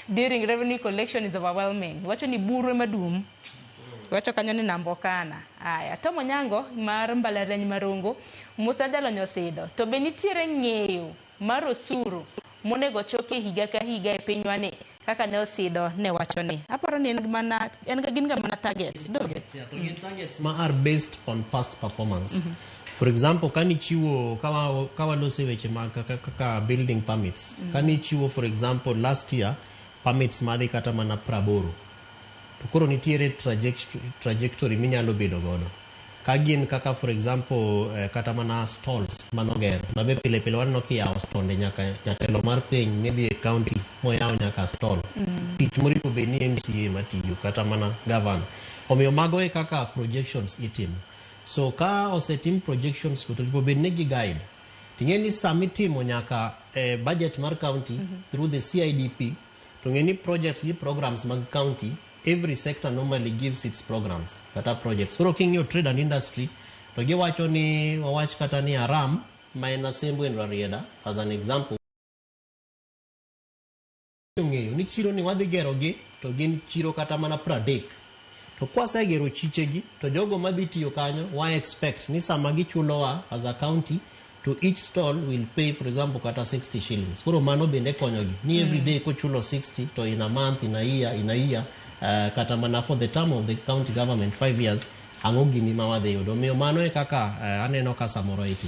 During revenue collection is overwhelming. Wacho ni buru ema dum. Wacho kanyo ni nambokana. Aya, Tom Onyango mar mbalariany Marongo, Musa Jalony Osido. To be nitiere ng'eyo mar osuru monego choki higa ka higa e pinywa ni kaka ne Osido ne wacho ni. Aparo ni en mana en ga gin ga mana targets, donge? Yeah, to gin targets ma are based on past performance. For example, kanichiwo kawaloso e weche mag kaka building permits. Kanichiwo, for example, last year permits madhi kata mana 80. To koro nitiere trajectory minyalo bedo godo. Ka gin kaka, for example, kata mana stalls manoger mabe pile pile waneno kiyawo stonde nyaka jatelo mar piny maybe e county moyawo nyaka stall. Tich moripo bed ni MCA matiyo kata mana governor. Omiyo mago e kaka projections itimo. So ka osetim projections go to oripo bed ni gi guide. Ting'e ni samitimo nyaka budget mar county through the CIDP, to ng'e ni projects gi programs mag county, every sector normally gives its programs kata projects. Koro king'iyo trade and industry to giwacho ni wawach kata ni Aram ma en Asembo en Rarieda as an example, ong'eyo ni chiro ni wadhi gero gi to gin chiro kata mana 30, to kwasegero chichegi to jogo madhi tiyo kanyo wa expect ni sama gichulowa as a county to each stall will pay, for example, kata 60 shillings. Koro mano bende konyogi ni every day kochulo 60 to in a month, in a year, kata mana for the term of the county government, 5 years, ang'o gini ma wadhi yudo. Omiyo mano e kaka aneno ka samoro itimo.